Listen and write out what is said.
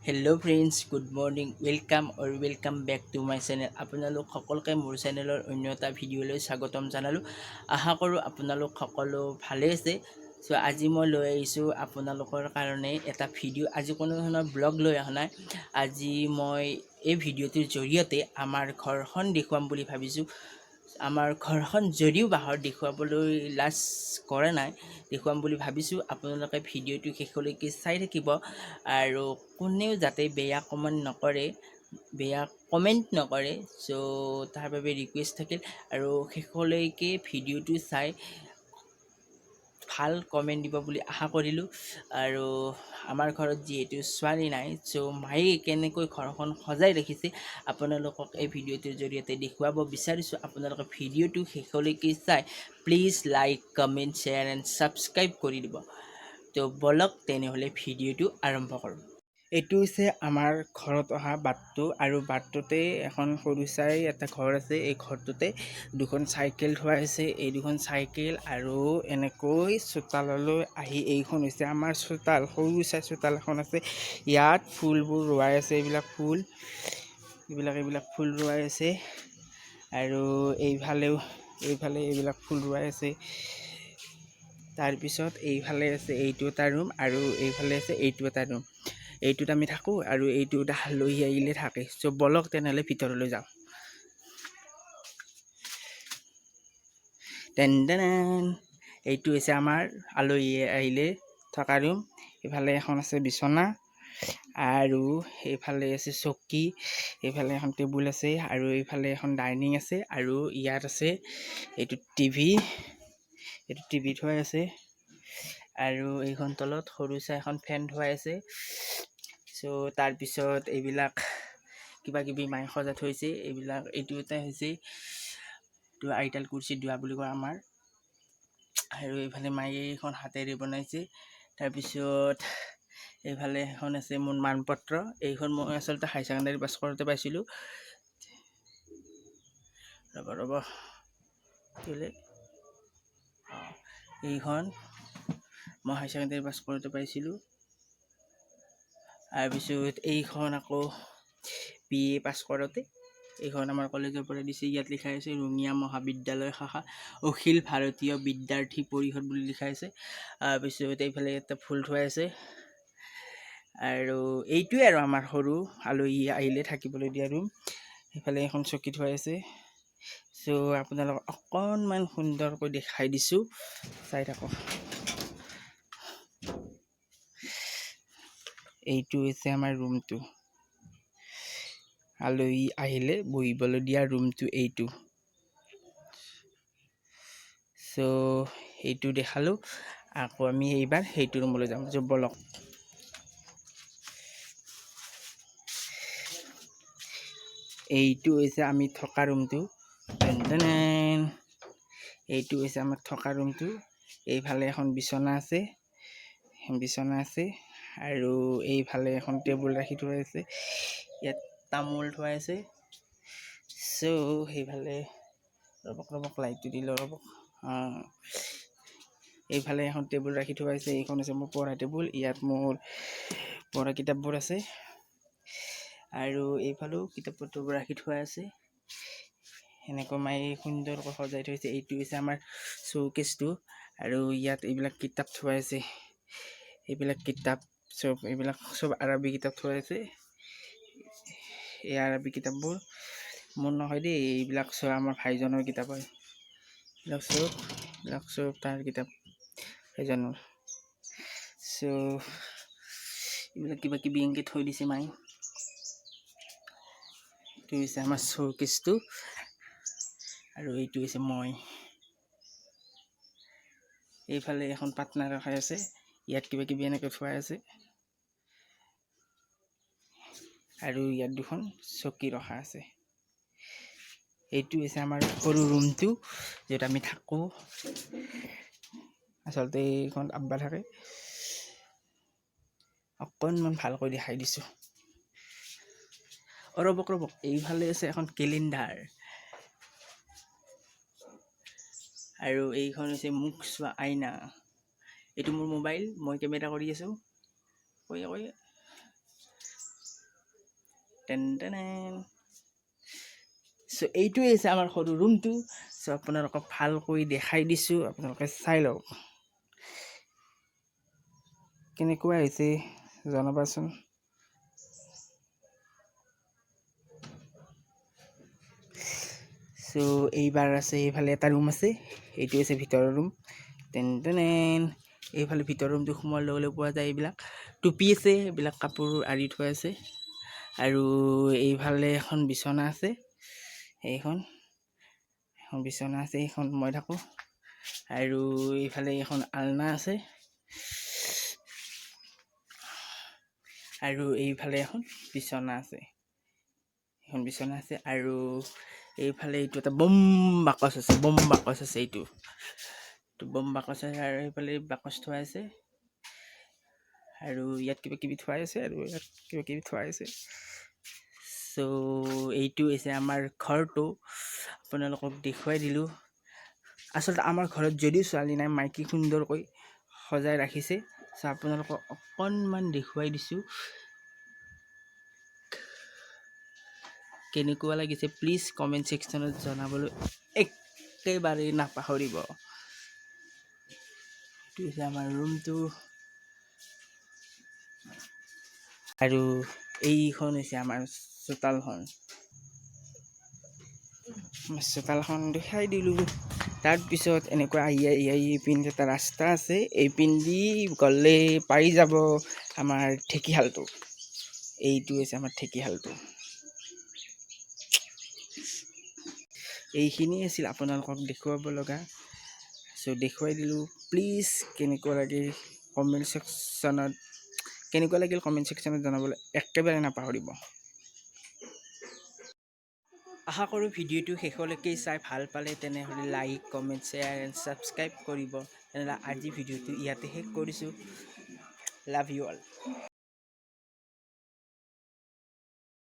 Hello friends, good morning, welcome or welcome back to my channel. আপোনালোক সকলোকে মোৰ চেনেলৰ অন্য এটা ভিডিঅ'লৈ স্বাগতম জনালোঁ। আশা কৰোঁ আপোনালোক সকলো ভালেই আছে। চ' আজি মই লৈ আহিছোঁ আপোনালোকৰ কাৰণে এটা ভিডিঅ'। আজি কোনো ধৰণৰ ব্লগ লৈ অহা নাই। আজি মই এই ভিডিঅ'টোৰ জৰিয়তে আমাৰ ঘৰখন দেখুৱাম বুলি ভাবিছোঁ। আমাৰ ঘৰখন যদিও বাঁহৰ, দেখুৱাবলৈ লাজ কৰা নাই, দেখুৱাম বুলি ভাবিছোঁ। আপোনালোকে ভিডিঅ'টো শেষলৈকে চাই থাকিব আৰু কোনেও যাতে বেয়া কমেণ্ট নকৰে, বেয়া কমেণ্ট নকৰে, চ' তাৰ বাবে ৰিকুৱেষ্ট থাকিল। আৰু শেষলৈকে ভিডিঅ'টো চাই ভাল কমেণ্ট দিব বুলি আশা কৰিলোঁ। আৰু আমাৰ ঘৰত যিহেতু ছোৱালী নাই, চ' মায়ে কেনেকৈ ঘৰখন সজাই ৰাখিছে আপোনালোকক এই ভিডিঅ'টোৰ জৰিয়তে দেখুৱাব বিচাৰিছোঁ। আপোনালোকে ভিডিঅ'টো শেষলৈকে চাই please like, comment, share and subscribe কৰি দিব। তো ব'লক তেনেহ'লে ভিডিঅ'টো আৰম্ভ কৰোঁ। এইটো হৈছে আমাৰ ঘৰত অহা বাটটো আৰু বাটটোতে এখন সৰু চাই এটা ঘৰ আছে। এই ঘৰটোতে দুখন চাইকেল থোৱা আছে। এই দুখন চাইকেল আৰু এনেকৈ চোতাললৈ আহি এইখন হৈছে আমাৰ চোতাল। সৰু চাই চোতাল এখন আছে। ইয়াত ফুলবোৰ ৰোৱাই আছে। এইবিলাক ফুল, এইবিলাক ফুল ৰোৱাই আছে। আৰু এইফালেও, এইফালে এইবিলাক ফুল ৰোৱাই আছে। তাৰপিছত এইফালে আছে এইটো এটা ৰুম আৰু এইফালে আছে এইটো এটা ৰুম। এইটোত আমি থাকোঁ আৰু এইটোত আলহী আহিলে থাকে। চ' ব'লক তেনেহ'লে ভিতৰলৈ যাওঁ। টেন টেন, এইটো হৈছে আমাৰ আলহী আহিলে থকা ৰুম। এইফালে এখন আছে বিচনা আৰু এইফালে আছে চকী, এইফালে এখন টেবুল আছে আৰু এইফালে এখন ডাইনিং আছে। আৰু ইয়াত আছে এইটো টিভি, এইটো টিভি থোৱাই আছে। আৰু এইখন তলত সৰু চাই এখন ফেন থোৱাই আছে। চ' তাৰপিছত এইবিলাক কিবা কিবি মায়ে সজাই থৈছে এইবিলাক। এইটো এটা হৈছে, এইটো আইতাল কুৰ্চি দোৱা বুলি কয় আমাৰ। আৰু এইফালে মায়ে এইখন হাতেৰে বনাইছে। তাৰপিছত এইফালে এখন আছে মোৰ মানপত্ৰ। এইখন মই আচলতে হাই ছেকেণ্ডাৰী পাছ কৰোঁতে পাইছিলোঁ। ৰ'ব ৰ'ব, কেলৈ, অঁ, এইখন মই হাই ছেকেণ্ডাৰী পাছ কৰোঁতে পাইছিলোঁ। তাৰপিছত এইখন আকৌ বি এ পাছ কৰোঁতে এইখন আমাৰ কলেজৰ পৰা দিছে। ইয়াত লিখা আছে ৰঙিয়া মহাবিদ্যালয় শাখা, অখিল ভাৰতীয় বিদ্যাৰ্থী পৰিষদ বুলি লিখা আছে। তাৰপিছত এইফালে এটা ফুল থোৱাই আছে। আৰু এইটোৱে আৰু আমাৰ সৰু আলহী আহিলে থাকিবলৈ দিয়া ৰুম। সেইফালে এখন চকী থোৱাই আছে। চ' আপোনালোকক অকণমান সুন্দৰকৈ দেখাই দিছোঁ, চাই থাকক। এইটো হৈছে আমাৰ ৰুমটো, আলহী আহিলে বহিবলৈ দিয়া ৰুমটো এইটো। চ' এইটো দেখালোঁ, আকৌ আমি এইবাৰ সেইটো ৰুমলৈ যাম। চ' ব'লক। এইটো হৈছে আমি থকা ৰুমটো। এইটো হৈছে আমাৰ থকা ৰুমটো। এইফালে এখন বিচনা আছে, বিচনা আছে। আৰু এইফালে এখন টেবুল ৰাখি থোৱা আছে। ইয়াত তামোল থোৱা আছে। চ' সেইফালে ৰ'বক ৰ'বক, লাইটটো দি লওঁ, ৰ'বক। অঁ, এইফালে এখন টেবুল ৰাখি থোৱা আছে। এইখন হৈছে মোৰ পঢ়া টেবুল। ইয়াত মোৰ পঢ়া কিতাপবোৰ আছে। আৰু এইফালেও কিতাপ পত্ৰবোৰ ৰাখি থোৱা আছে। সেনেকৈ মায়ে সুন্দৰকৈ সজাই থৈছে। এইটো হৈছে আমাৰ চৌকেছটো আৰু ইয়াত এইবিলাক কিতাপ থোৱা আছে। এইবিলাক কিতাপ চব, এইবিলাক চব আৰবী কিতাপ থোৱা আছে। এই আৰবী কিতাপবোৰ মোৰ নহয় দেই, এইবিলাক চব আমাৰ ভাইজনৰ কিতাপ হয়। এইবিলাক চব তাৰ কিতাপ, ভাইজনৰ। চ' এইবিলাক কিবা কিবি এনেকৈ থৈ দিছে মায়ে। এইটো হৈছে আমাৰ চৌকেছটো আৰু এইটো হৈছে মই। এইফালে এখন পাটনা ৰখাই আছে। ইয়াত কিবা কিবি এনেকৈ থোৱাই আছে। আৰু ইয়াত দুখন চকী ৰখা আছে। এইটো হৈছে আমাৰ সৰু ৰুমটো য'ত আমি থাকোঁ। আচলতে এইখন আব্বা থাকে। অকণমান ভালকৈ দেখাই দিছোঁ। অ' ৰ'বক ৰ'বক, এইফালে আছে এখন কেলেণ্ডাৰ আৰু এইখন হৈছে মুখ চোৱা আইনা। এইটো মোৰ মোবাইল, মই কেমেৰা কৰি আছোঁ। কৈ কৈ। Ten ten. চ' এইটোৱে হৈছে আমাৰ সৰু ৰুমটো। চ' আপোনালোকক ভালকৈ দেখাই দিছোঁ, আপোনালোকে চাই লওক। কেনেকুৱা হৈছে জনাবাচোন। চ' এইবাৰ আছে, এইফালে এটা ৰুম আছে। এইটো হৈছে ভিতৰৰ ৰুম। Ten ten. এইফালে ভিতৰৰ ৰুমটো সোমোৱাৰ লগে লগে পোৱা যায়, এইবিলাক টুপি আছে, এইবিলাক কাপোৰ আঁৰি থোৱা আছে। আৰু এইফালে এখন বিচনা আছে। এইখন এখন বিচনা আছে, এইখন মই থাকোঁ। আৰু এইফালে এখন আলনা আছে আৰু এইফালে এখন বিচনা আছে, এখন বিচনা আছে। আৰু এইফালে এইটো এটা বম বাকচ আছে, বম বাকচ আছে। এইটো বম বাকচ আছে আৰু এইফালে বাকচ থোৱা আছে আৰু ইয়াত কিবা কিবি থোৱাই আছে আৰু ইয়াত কিবা কিবি থোৱাই আছে। চ' এইটো হৈছে আমাৰ ঘৰটো, আপোনালোকক দেখুৱাই দিলোঁ। আচলতে আমাৰ ঘৰত যদিও ছোৱালী নাই, মাইকী সুন্দৰকৈ সজাই ৰাখিছে। চ' আপোনালোকক অকণমান দেখুৱাই দিছোঁ। কেনেকুৱা লাগিছে প্লিজ কমেণ্ট ছেকশ্যনত জনাবলৈ একেবাৰেই নাপাহৰিব। এইটো হৈছে আমাৰ ৰুমটো আৰু এইখন হৈছে আমাৰ চোতালখন। চোতালখন দেখাই দিলোঁ। তাৰপিছত এনেকুৱা আহি আহি আহি এইপিনে এটা ৰাস্তা আছে। এইপিনেদি গ'লে পাই যাব আমাৰ ঢেঁকীশালটো। এইটো হৈছে আমাৰ ঢেঁকীশালটো। এইখিনি আছিল আপোনালোকক দেখুৱাব লগা। চ' দেখুৱাই দিলোঁ। প্লিজ কেনেকুৱা লাগে কমেণ্ট ছেকশ্যনত, কেনেকুৱা লাগিল কমেণ্ট ছেকশ্যনত জনাবলৈ একেবাৰে নাপাহৰিব। আশা কৰোঁ ভিডিঅ'টো শেষলৈকে চাই ভাল পালে। তেনেহ'লে like, comment, share and subscribe কৰিব। তেনেহ'লে আজি ভিডিঅ'টো ইয়াতে শেষ কৰিছোঁ। Love you all.